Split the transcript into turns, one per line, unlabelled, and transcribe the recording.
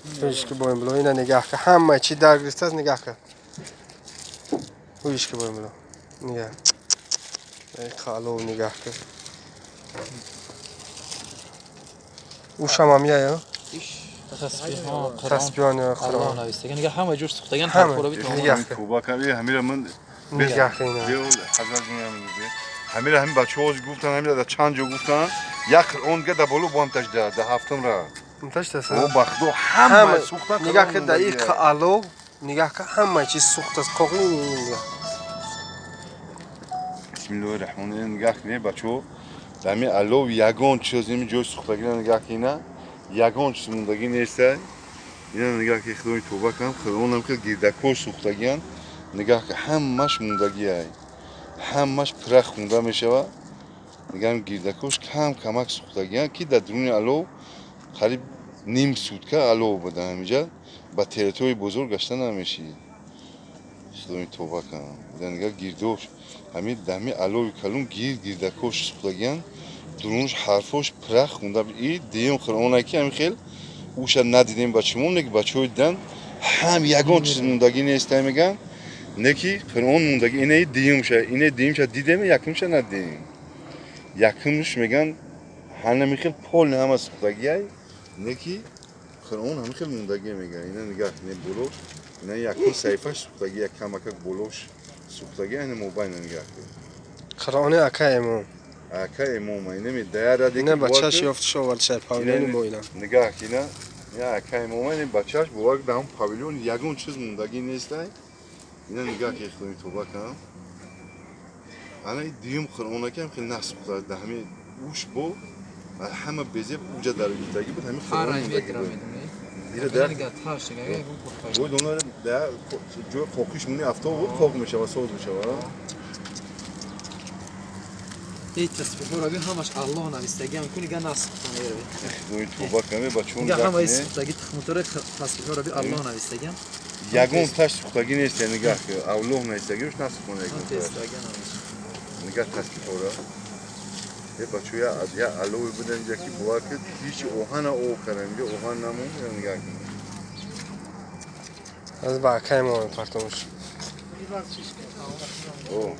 Ҳуиш ки боем було, ина нигаҳ ка, ҳама чи дар гирифтааст, нигаҳ ка. Ҳуиш ки боем було. Нигаҳ. Эй қалов, нигаҳ ка. Ушам ям я?
Тасбиҳо, Қуръон.
Тасбиҳон,
Аллоҳ
Қуръон.
навистаган. Нигаҳ, ҳама ҷур сухтаган,
Ҳама.
ҳарфҳоро битавонам.
Нигаҳ ка.
Тоба кам, ҳамира ман
Нигаҳ ка ина.
Ҳазрат ҷон, ҳамира ҳамин бачаҳо гуфтан, ҳамира дар чанд ҷо гуфтан, як Қуръон дига дар боло бо ҳам тажда, дар ҳафтум ра.
Таштаса?
О, ба Худо, ҳама сухтан.
Нигаҳ ка, дар ин алов нигаҳ ка, ҳама чиз сухтааст. Қоқи нигаҳ.
Бисмиллоҳи раҳмони раҳим. Нигаҳ кунед, бачаҳо, дар ҳамин алов ягон чиз, ин ҷои сухтагиро нигаҳ кина, ягон чиз мондагӣ неста. Ина нигаҳ ки, Худои, тоба кам, Қуръонам ки гирдакҳо сухтагиян, нигаҳ ки, ҳамаш мондагиай, ҳамаш пира хунда мешавад. Нигаҳ, гирдакҳош кам камак сухтагиян, ки дар дуруни алов қариб ним сутка алов буда. Ҳаминҷа ба территорияи бозор гашта намешӣ. Худои, тоба кам, нигаҳ, гирдош ҳамин дами алови калон гирд гирдакҳош сухтагиян, дурунш ҳарфош пира хунда. И дуюм Қуръоне ки ҳамин хел уша надидем ба чумон, не ки бачаҳои дидан, ҳам ягон чиз мондагӣ неста меган, не ки Қуръон мондагӣ. Инаи дуюмша, инаи дуюмша дидем, якумша надидем. Якумш меган ҳанами хел полный ҳама сухтагиай, не ки Қуръон ҳамин хел мондагӣ меган. Ина нигаҳ кунед, боло ина якум саҳифаш сухтагӣ, як камакак болош сухтагӣ, ина мобайна нигаҳ кунед.
Қуръони ака Имом.
Ака Имома инами даяра.
Ина бачаш ёфтиш овард шай павильони мо ина.
Нигаҳ кина, я ака Имома, ин бачаш, бовар, дар ҳам павильон ягон чиз мондагӣ нестай. Ина нигаҳ ки, Худои, тоба кам, ана и дуюм Қуръона ки ҳам хеле насухта, дар ҳами уш бо ҳама безеб уҷа дар гирифтагӣ буд, ҳамин Қуръон
Ҳар
мондагӣ
метра
буд.
медонӣ.
Ира дар
Нигаҳ, тарш нигаҳ, ягон қурқай.
Бояд онро дар ҷои қоқиш муни, автобус қоқ мешава, соз мешава.
Эй тасбиҳоро би, ҳамаш Аллоҳ навистагиам ку, нигаҳ, насухта меравед.
Худои, тоба каме, бачаҳо,
Нигаҳ,
нигаҳ
ҳамаи
кунед.
сухтагӣ, тухмутори тасбиҳоро би, Аллоҳ навистагиам.
Ягон таш сухтагӣ нест, нигаҳ ки, Аллоҳ навистагиаш насухта ягон таш.
Тестагиам.
Нигаҳ, тасбиҳора. Е бачаҳо, я алови буда инҷа ки, бовар кунед, ҳеҷ оҳана ов кардам, инҷа оҳан намонд. Нигаҳ кунед.
Аз ба ака Имом партомуш.
О.